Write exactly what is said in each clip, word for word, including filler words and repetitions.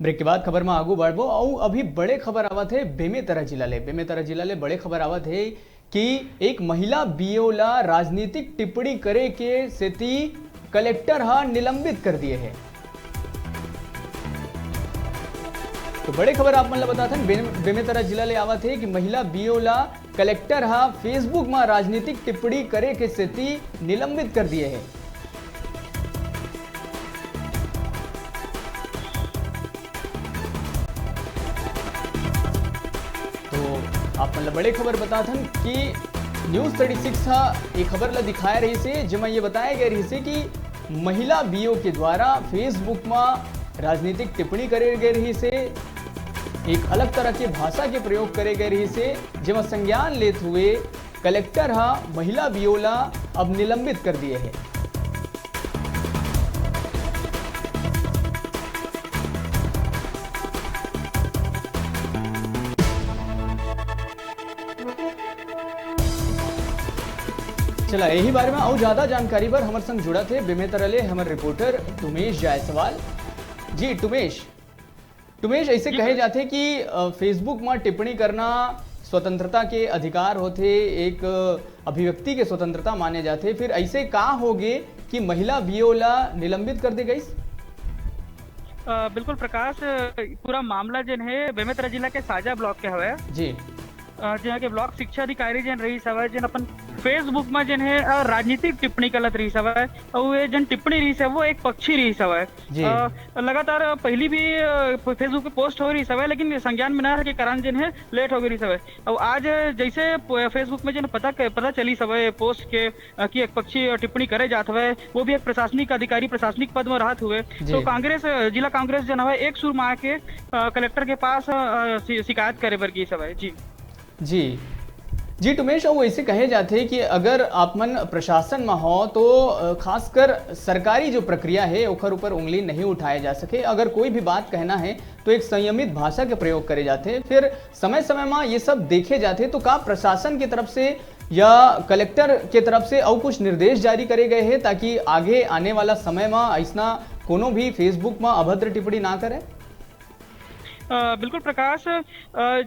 Break के बाद खबर में आगू बढ़बो। अउ अभी बड़े खबर आवत हे बेमेतरा जिला ले। बेमेतरा जिला ले बड़े खबर आवत हे कि एक महिला बीओ ला राजनीतिक टिप्पणी करे के सेती कलेक्टर हा निलंबित कर दिए हे। तो बड़े खबर आप मन ला बताथन, बे-, बेमेतरा जिला ले आवत हे कि महिला बीओ ला कलेक्टर हा Facebook मा राजनीतिक टिप्पणी करे के सेती निलंबित कर दिए हे। तो आप मन ला बड़े खबर बताथन कि News Thirty Six हा ये खबर ला दिखाए रहिस हे, जेमा ये बताए गए रहिस हे कि महिला बीओ के द्वारा Facebook मा राजनीतिक टिप्पणी करे गए रहिस हे, एक अलग तरह के भाषा के प्रयोग करे गए रहिस हे, जेमा संज्ञान लेत हुए कलेक्टर हा महिला बीओ ला अब निलंबित कर दिए हे। चला, यही बारे में अउ ज्यादा जानकारी बर हमर संग जुड़त हे बेमेतरा ले हमर रिपोर्टर टुमेश जायसवाल। जी टुमेश, टुमेश, ऐसे जी कहे सर। जाथे कि, अ, Facebook में टिप्पणी करना स्वतंत्रता के अधिकार होथे, एक, अ, अभिव्यक्ति के स्वतंत्रता माने जाथे, फिर ऐसे का होगे कि महिला बीओ ला निलंबित कर दे गइस? अ, बिल्कुल प्रकाश, अ, पूरा मामला जेन हे बेमेतरा जिला के साजा ब्लॉक के हवय। जी। अ, जेन के ब्लॉक शिक्षा अधिकारी जेन रहिस हवय, जेन अपन Facebook में जेन हे, अ, राजनीतिक टिप्पणी करत रहिस हवय, अउ ये जेन टिप्पणी रहिस हवय, वो एक पक्षी रहिस हवय। जी। अ, लगातार पहली भी, अ, Facebook पे पोस्ट हो रहिस हवय, लेकिन संज्ञान में ना रखे के कारण जेन हे, लेट हो गए रहिस हवय। अउ आज जैसे प-, Facebook में जेन पता क-, पता चलिस हवय पोस्ट के, अ, कि एक पक्षी, अ, टिप्पणी करे जात हवय, वो भी एक प्रशासनिक अधिकारी, प्रशासनिक पद में रहत हुए। जी। तो कांग्रेस, अ, जिला कांग्रेस जेन हवय, एक सुर में आके, अ, कलेक्टर के पास, अ, अ, शि-, शिकायत करे बर गिस हवय। जी। जी। जी टुमेश, अउ ऐसे कहे जाथे कि अगर आप मन प्रशासन में हो तो, अ, खासकर सरकारी जो प्रक्रिया है ओखर ऊपर उंगली नहीं उठाए जा सके। अगर कोई भी बात कहना है तो एक संयमित भाषा के प्रयोग करे जाथे। फिर समय-समय में ये सब देखे जाथे तो का प्रशासन के तरफ से या कलेक्टर के तरफ से अउ कुछ निर्देश जारी करे गए हैं ताकि आगे आने वाला समय में ऐसना कोनो भी Facebook में अभद्र टिप्पणी ना करे? अ, बिल्कुल प्रकाश, अ,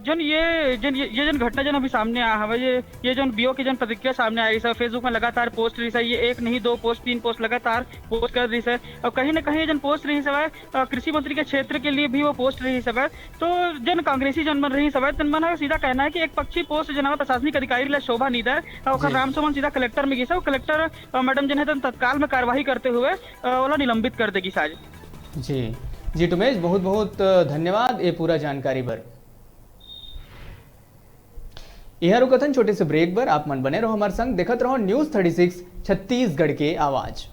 जन ये, जन ये, ये जन घटना जन अभी सामने आया हवय, ये, ये जन बीओ के जन प्रतिक्रिया सामने आई सर, Facebook में लगातार पोस्ट रहिस हे, ये एक नहीं दो पोस्ट, तीन पोस्ट लगातार पोस्ट कर रहिस हे। और कहीं ना कहीं ये जन पोस्ट रहिस हवय, अ, कृषि मंत्री के क्षेत्र के लिए भी वो पोस्ट रहिस हवय। तो जन कांग्रेसी जन मन रहिस हवय, तन मन ह सीधा कहना है कि एक पक्षी पोस्ट जन हवय प्रशासनिक अधिकारी ला शोभा नहीं दे, और ओकर जी। रामसुमन सीधा कलेक्टर में गिस हे, और कलेक्टर, अ, मैडम जन है तन तत्काल में कार्रवाई करते हुए, अ, ओला निलंबित कर देगी साज। जी, जी टुमेश, बहुत बहुत धन्यवाद ये पूरा जानकारी बर। इहाँ रुकथन छोटे से ब्रेक बर। आप मन बने रहो हमारे संग, देखत रहो News Thirty Six छत्तीसगढ़ के आवाज।